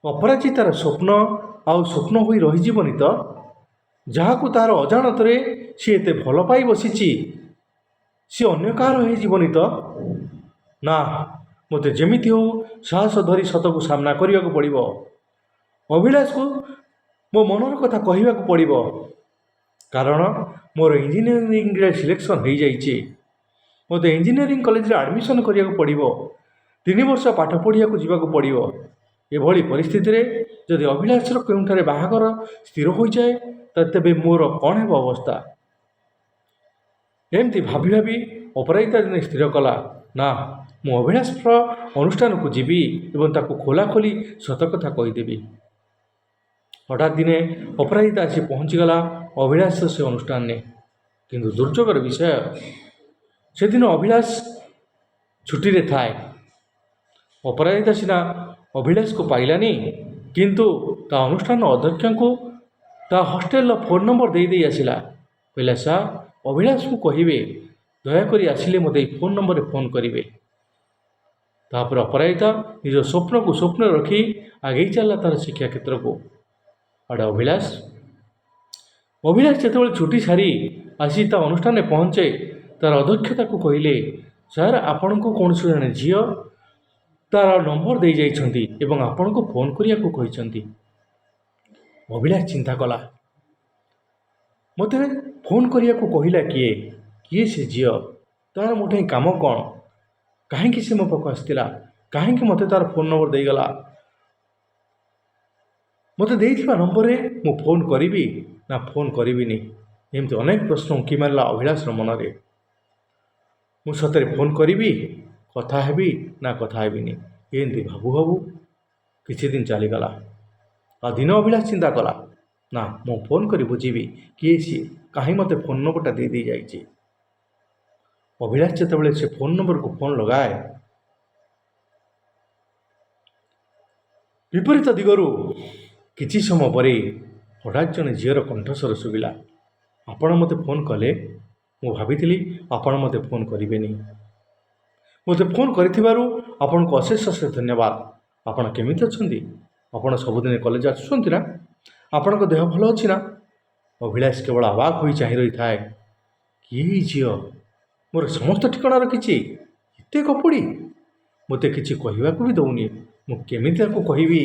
ଅପରାଜିତାର ସ୍ୱପ୍ନ ଆଉ ସ୍ୱପ୍ନ ହୋଇ ରହିଯିବନି ତ? ଯାହାକୁ ତାର ଅଜାଣତରେ ସିଏ ଏତେ ଭଲ ପାଇ ବସିଛି, ସିଏ ଅନ୍ୟ କାହାର ହେଇଯିବନି ତ? ନା, ମୋତେ ଯେମିତି ହେଉ ସାହସ ଧରି ସତକୁ ସାମ୍ନା କରିବାକୁ ପଡ଼ିବ। ଅଭିଳାଷକୁ ମୋ ମନର କଥା କହିବାକୁ ପଡ଼ିବ, କାରଣ ମୋର ଇଞ୍ଜିନିୟରିଂରେ ସିଲେକ୍ସନ୍ ହେଇଯାଇଛି। ମୋତେ ଇଞ୍ଜିନିୟରିଂ କଲେଜରେ ଆଡ଼ମିସନ୍ କରିବାକୁ ପଡ଼ିବ। 3 ବର୍ଷ ପାଠ ପଢ଼ିବାକୁ ଯିବାକୁ ପଡ଼ିବ। ଏଭଳି ପରିସ୍ଥିତିରେ ଯଦି ଅଭିଳାଷର କେଉଁଠାରେ ବାହାଘର ସ୍ଥିର ହୋଇଯାଏ, ତେବେ ମୋର କ'ଣ ହେବ ଅବସ୍ଥା? ଏମିତି ଭାବି ଭାବି ଅପରାଜିତା ଦିନେ ସ୍ଥିର କଲା, ନା, ମୁଁ ଅଭିଳାଷର ଅନୁଷ୍ଠାନକୁ ଯିବି ଏବଂ ତାକୁ ଖୋଲାଖୋଲି ସତ କଥା କହିଦେବି। ହଠାତ୍ ଦିନେ ଅପରାଜିତା ଆସି ପହଞ୍ଚିଗଲା ଅଭିଳାଷର ସେ ଅନୁଷ୍ଠାନରେ। କିନ୍ତୁ ଦୁର୍ଯୋଗର ବିଷୟ, ସେଦିନ ଅଭିଳାଷ ଛୁଟିରେ ଥାଏ। ଅପରାଜିତା ସିନା ଅଭିଳାଷକୁ ପାଇଲାନି, କିନ୍ତୁ ତା ଅନୁଷ୍ଠାନ ଅଧ୍ୟକ୍ଷଙ୍କୁ ତା ହଷ୍ଟେଲର ଫୋନ୍ ନମ୍ବର ଦେଇ ଦେଇ ଆସିଲା। କହିଲା, "ସାର୍, ଅଭିଳାଷକୁ କହିବେ, ଦୟାକରି ଆସିଲେ ମୋତେ ଏଇ ଫୋନ୍ ନମ୍ବରରେ ଫୋନ୍ କରିବେ।" ତାପରେ ଅପରାଜିତା ନିଜ ସ୍ୱପ୍ନକୁ ସ୍ୱପ୍ନ ରଖି ଆଗେଇ ଚାଲିଲା ତାର ଶିକ୍ଷା କ୍ଷେତ୍ରକୁ। ଆଡ଼େ ଅଭିଳାଷ ଯେତେବେଳେ ଛୁଟି ସାରି ଆସି ତା ଅନୁଷ୍ଠାନରେ ପହଞ୍ଚେ, ତାର ଅଧ୍ୟକ୍ଷ ତାକୁ କହିଲେ, "ସାର୍, ଆପଣଙ୍କୁ କୌଣସି ଜଣେ ଝିଅ ତାର ନମ୍ବର ଦେଇଯାଇଛନ୍ତି ଏବଂ ଆପଣଙ୍କୁ ଫୋନ୍ କରିବାକୁ କହିଛନ୍ତି।" ଅଭିଳାଷ ଚିନ୍ତା କଲା, ମୋତେ ଫୋନ୍ କରିବାକୁ କହିଲା କିଏ? କିଏ ସେ ଝିଅ? ତାର ମୋ ଠାଇଁ କାମ କ'ଣ? କାହିଁକି ସେ ମୋ ପାଖକୁ ଆସିଥିଲା? କାହିଁକି ମୋତେ ତାର ଫୋନ୍ ନମ୍ବର ଦେଇଗଲା? ମୋତେ ଦେଇଥିବା ନମ୍ବରରେ ମୁଁ ଫୋନ୍ କରିବି ନା ଫୋନ୍ କରିବିନି? ଏମିତି ଅନେକ ପ୍ରଶ୍ନ ଉଙ୍କି ମାରିଲା ଅଭିଳାଷର ମନରେ। ମୁଁ ସତରେ ଫୋନ୍ କରିବି, କଥା ହେବି ନା କଥା ହେବିନି? ଏମିତି ଭାବୁ ଭାବୁ କିଛି ଦିନ ଚାଲିଗଲା। ଆଉ ଦିନ ଅଭିଳାଷ ଚିନ୍ତା କଲା, ନା, ମୁଁ ଫୋନ୍ କରି ବୁଝିବି କିଏ ସିଏ, କାହିଁ ମୋତେ ଫୋନ୍ ନମ୍ବରଟା ଦେଇ ଦେଇ ଯାଇଛି। ଅଭିଳାଷ ଯେତେବେଳେ ସେ ଫୋନ୍ ନମ୍ବରକୁ ଫୋନ୍ ଲଗାଏ, ବିପରୀତ ଦିଗରୁ କିଛି ସମୟ ପରେ ହଠାତ୍ ଜଣେ ଝିଅର କଣ୍ଠସ୍ୱର ଶୁଭିଲା, "ଆପଣ ମୋତେ ଫୋନ୍ କଲେ? ମୁଁ ଭାବିଥିଲି ଆପଣ ମୋତେ ଫୋନ୍ କରିବେନି। ମୋତେ ଫୋନ୍ କରିଥିବାରୁ ଆପଣଙ୍କୁ ଅଶେଷ ଅଶେଷ ଧନ୍ୟବାଦ। ଆପଣ କେମିତି ଅଛନ୍ତି? ଆପଣ ସବୁଦିନ କଲେଜ ଆସୁଛନ୍ତି ନା? ଆପଣଙ୍କ ଦେହ ଭଲ ଅଛି ନା?" ଅଭିଳାଷ କେବଳ ଅବାକ୍ ହୋଇ ଚାହିଁ ରହିଥାଏ। କିଏ ଏଇ ଝିଅ? ମୋର ସମସ୍ତ ଠିକଣା ରଖିଛି। ଏତେ ଗପୁଡ଼ି, ମୋତେ କିଛି କହିବାକୁ ବି ଦେଉନି। ମୁଁ କେମିତି ତାକୁ କହିବି?